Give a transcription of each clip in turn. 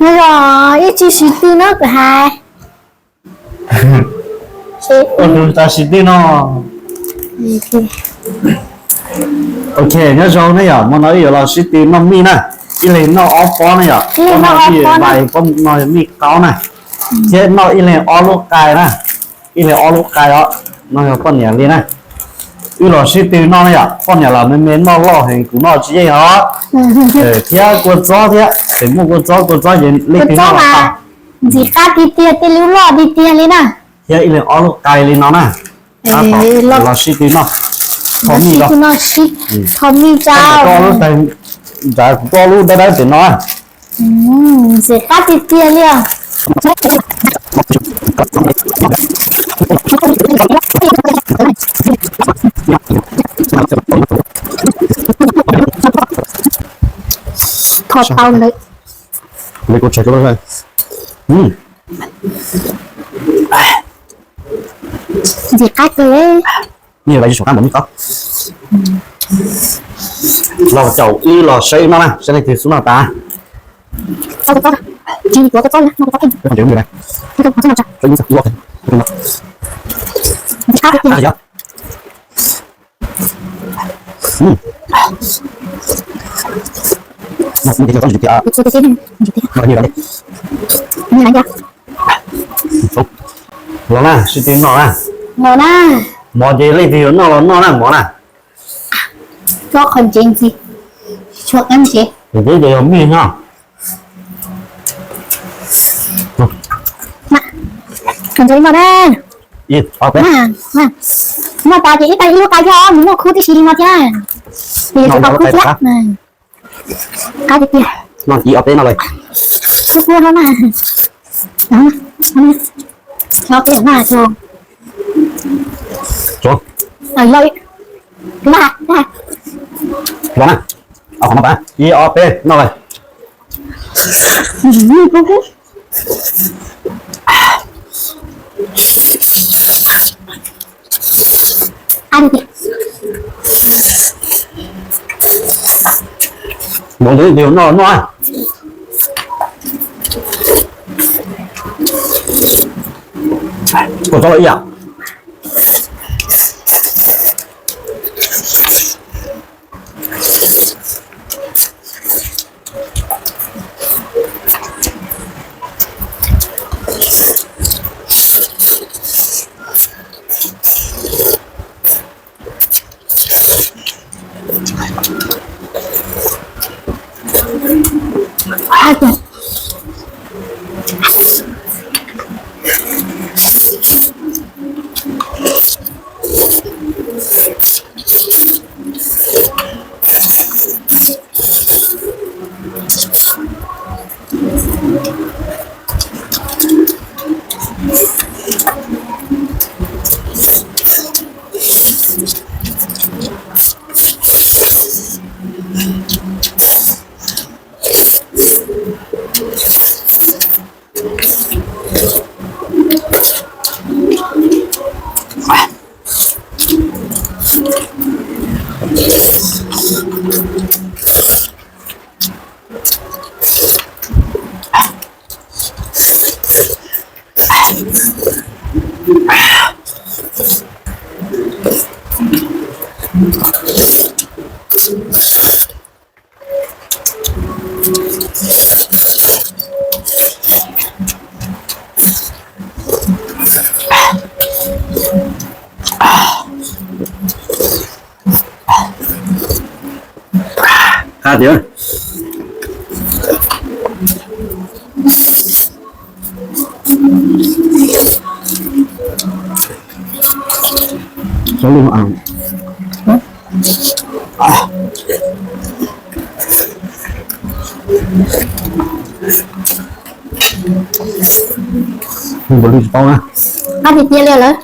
Nyob zoo, ib tsis sib tw no kuv hais. Ua tus tas sib tw no. Ok, nyob zoo ne yom, hmo no wb yuav los sib tw noj mij na. Ib leeg noj ob pob ne yom, pob no yog mij qaub na, thiab noj ib leeg ob lub qai na. Ib leeg ob lub qai os, no yog poj niam li na. Wb los sib tw noj na yom, poj niam los me me noj loj heev, kuv noj tsis yeej os. Thiab kua txob thiab, tseem muaj kua txob, kua txob ces leej twg noj los tau. Ntxim qab tiag tiag, tej lub loj tiag tiag li na. Thiab ib leeg ob lub qai li no na. Los sib tw noj, thov mij, thov mij tsa, ntshav kuv koj lub dawb dawb pem no. Ntxim qab tiag tiag li os. Thov tau lawm. Ntxim qab kawg li. Los caum wb los saib wb noj na, saib leej twg xub noj tas. Los na, sib tw noj na. Mov ces leej twg yuav noj los noj na, mov na. Tso qhov ntsev ntxiv, tso qhov ntsev. Ntsev ces yog mij no. Noj tas ces ib tag ib lub qai thiab, nws muaj khub tib si li no thiab. Ces tsis tau khub thiab. Qab tiag tiag. Noj ib ob peb no lawm. Kub kub no na. Ob peb no na. Los na, ib ob peb noj lawm. Mov ntawd noj noj. Kua txob los ib yam. Qab tiag. Qab tiag tiag li lawm.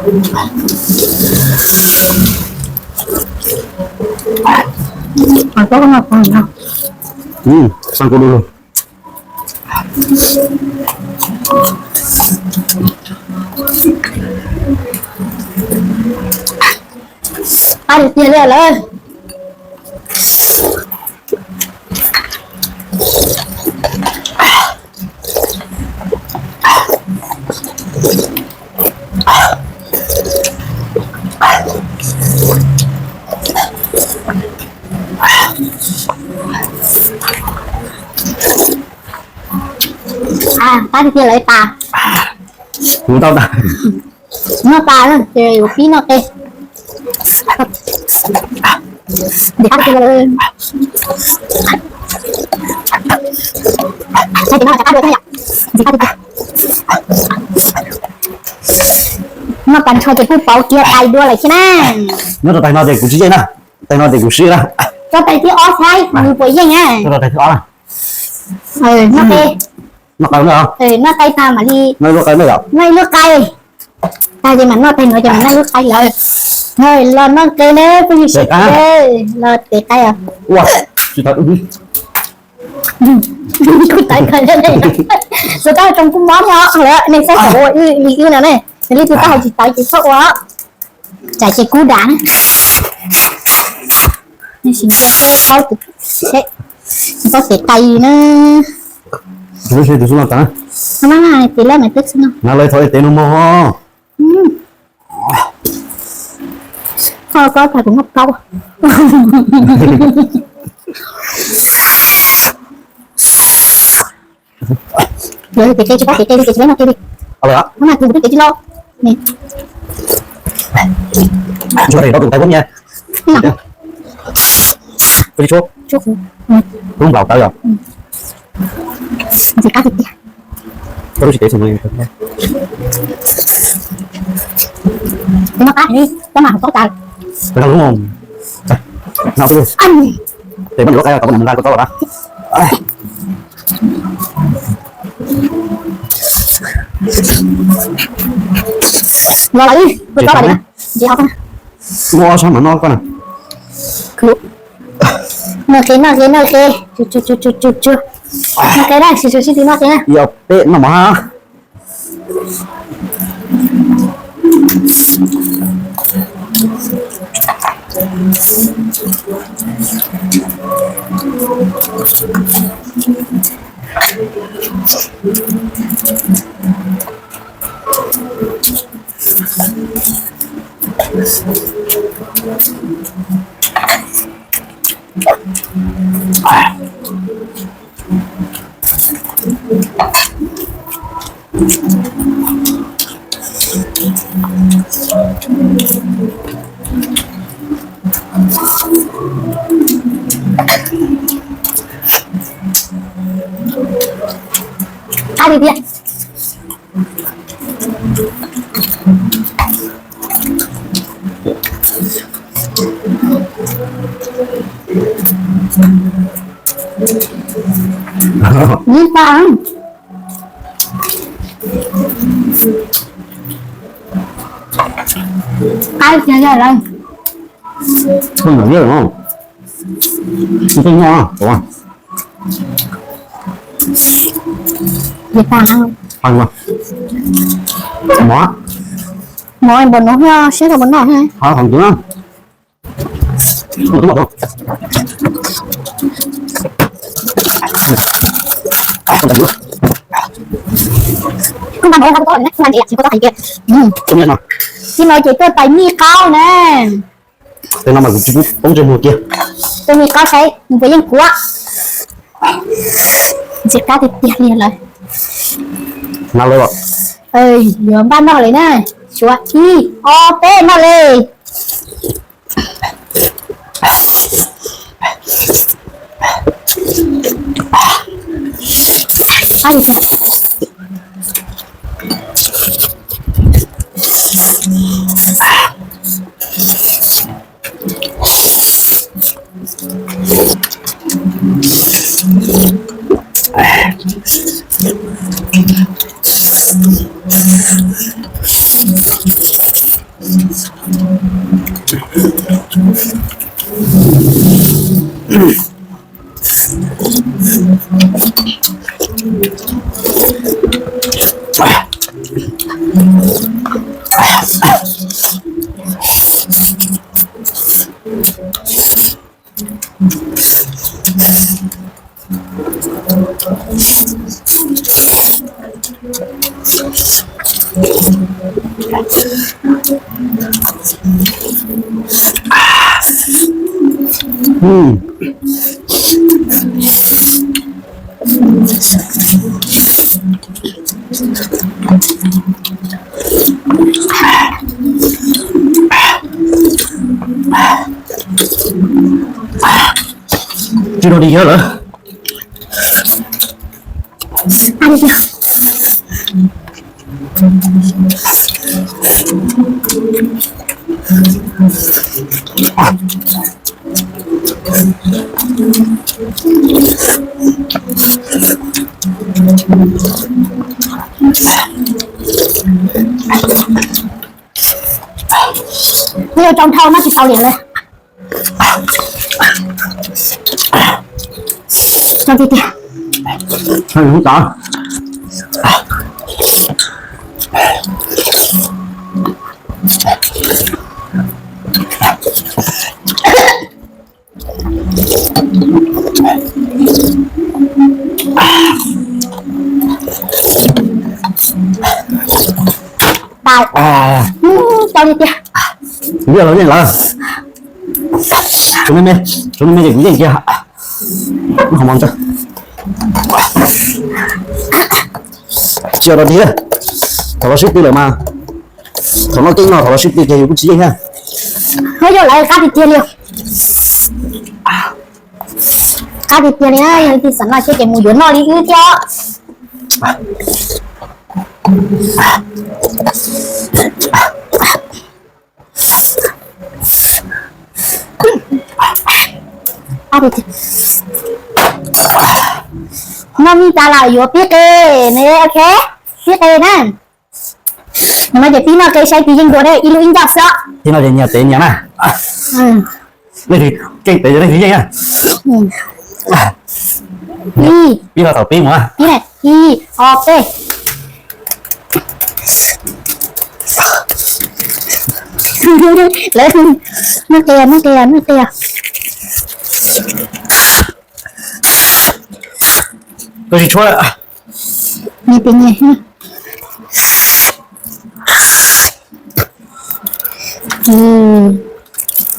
Qos koj no, qos no. Xav kub du lug. Qab tiag tiag li lawm. Qab tiag tiag lawm tas. Kuv tau tas. Noj tas ces yuav pib noj qe. Ntxim qab tiag tiag lawm. Noj tas nrho ces kuj pauv kiag tais dua lawm thiab na. Nyob rau tais no ces kuv tsis yeej na. Tais no ces kuv siv na. Tso tais thib ob saib nws puas yeej na. Tso tais thib ob na. Noj qe. Noj qe na. Noj qe tas mam li noj ib lub qe na yom. Noj ib lub qe. Tas ces mam noj tais no ces mam noj ib lub qe lawm. Los noj qe na phooj ywg sawv daws, los tes qe os. Ua, tsis tau. Kuj tawv kawg li. Tus taub hau tsoo kuj mob thiab os. Lawv nej txhob xav ua li wb no ne, yog li tus taub hau tsis tawv ces txhob ua. Tsam ces kub dam na. Sim cia paub tus, sim paub tes qe na. Tus xwb no tas. Tes lawm mas twb xwb no. Nav lawv thov tes no mog. Koj koj tas kuv muab paub. Ces qe tsis paub ces qe li ces tsis peb noj qe li. Mas tus twb qe tsis loj. Tsuag qe rau tus tais huab nyiaj. Tsuag tsuag. Tsuag nplaum tawv yom. Ntxim qab tiag tiag. Koj lub tsis tes xwb no. Koj mam hauv koj tas. Koj lub no. Tes koj niam lub qe tau koj niam mus nqa koj txob los na. Los lawm, koj txob los na. Muaj ob sab mas noj koj na. Noj qe, noj qe, noj qe. Noj qe na, sib sib sib noj qe na. Ib ob peb noj mov. Qab tiag tiag. Nib pas. Qab tiag tiag lawm. Ntxim qab tiag tiag. Mov, mov npaum no thiab siab rau npaum no thiab. Koj nqa mov, koj txob, koj txob hais tias, txij no ces tuaj tais mij qaub na. Tes no mas kuv tsis pub poob ntsej muag kiag. Tus mij qaub saib nws puas yeej kuv. Ntxim qab tiag tiag li lawm. Yuav npaj noj li na. Suav ib ob peb noj li. Tsis rau di yog lawm. Twb yuav tsau dhau no tsis tau li lawm. Tsau tiag tiag. Tau. Tsau tiag tiag. Kuv yeej los yeej lawm. Tshuav me me, tshuav me me ces kuv yeej kiag. Hov mov ntxawg. Tsis yog rau tiag. Thaum los sib tw lawm mas. Thaum no keej no thaum los sib tw ces yus kuj tsis yeej thiab. Ho yog lawv qab tiag tiag li. Qab tiag tiag li na, yog ib tug xav noj thiab ces mus yuav noj li wb thiab. Noj me tas lawm yuav pib qe, ok, pib qe na. No ces pib noj qe saib tis yeej dua ib lub ib ncauj xwb. Pib noj ces nyias tev nyias na. Leej twg keej tev leej twg yeej na. Ib, pib los thaum pib mus. Ib, ob, peb. Lawv noj qe, noj qe, noj qe. Koj tsis tshuab.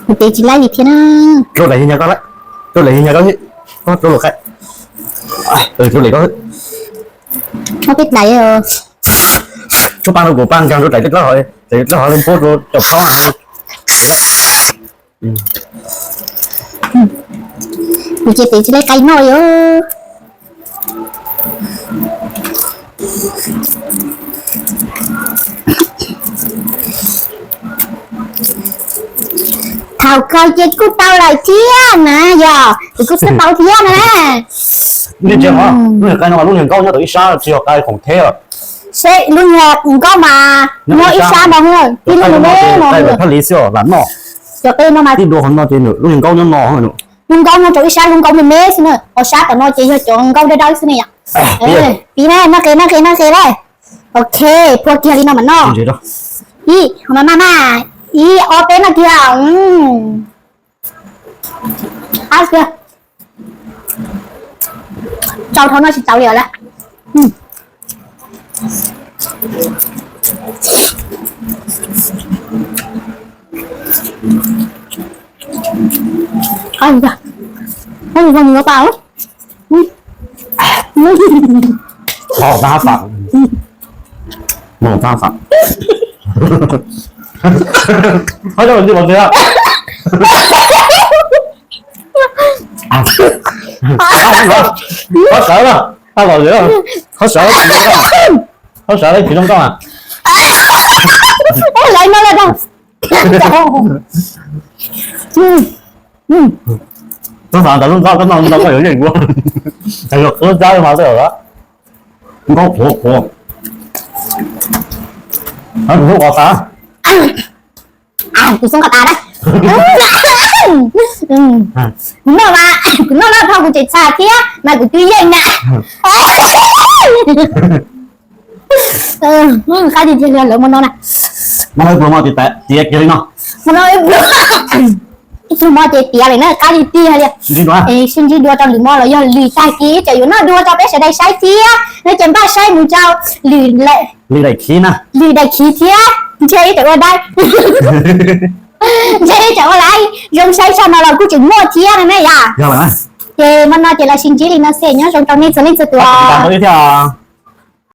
Kuv tev tsis laib li thiab na. Rau lem nyag koj, rau lem nyag koj, rau lem koj, rau lem koj. Ob peb daim. Tshuab paj rau kuv paj nkag rau daim dlawb hov, daim dlawb hov li npua rau cov phob. Kuv ces tev tsis laib qe noj li. Thaum kawg ces kuj tau lawm thiab na, yog kuv kuj xub tau thiab na. Nej ntsia, lub niag qe no mas lub niag nkauj nyob tau ib sab, tsis yog qe khoom theb os. Seb lub niag nkauj mas nyob ib sab ntag, tib lub me me no. Thaj li xwb os, lam noj. Cov qe no mas tib dua qhov no ces nws lub niag nkauj nyob no. Lub nkauj nyob rau ib sab, lub nkauj me me xwb na, ho sab tom no ces yog cov nkauj dawb dawb xwb ne yom. Pib na, noj qe, noj qe, noj qe na. Ok, phua kiag li no mas noj. Ib, ho mas maj maj, ib ob peb noj kiag. Ab kiag. Tsau dhau no tsis tau li lawm. Mos tab fam, mos tab fam. Qhov sawv, qhov sawv, qhov sawv, qhov sawv tsis zoo nkauj. Lawv no lawm. Tub xav tas lub nkauj koj noj nkauj koj yuav yeej kuv. Yog qhov dab mas nkauj qhuav qhuav. Kuv hlub qos tas. Kuv xub nqa tas na. Kuv noj mas, kuv noj noj dhau kuv tseem txhais thiab mas kuv twb yeej na. Qab tiag tiag li lawv hmo no na. Hmo no ib pluag hmo ces tiav kiag li no. Hmo no ib pluag hmo ces tiav lawm na, qab tiag tiag li. Sib ntsib dua rau lwm hmo los yog lwm tag kis tseem yuav noj dua rau peb sawv daws saib thiab no ces npaj saib mus rau lwm, lwm daim khiv na, lwm daim khiv thiab ntshe ib txawm ua dab, ntshe ib txawm ua lawm. Zoo saib tshaj no los kuj tseem muaj thiab no ne yom. Ces hmo no ces los sib ntsib li no xwb, nyob zoo rau nej txhua leej txhua tus thiab.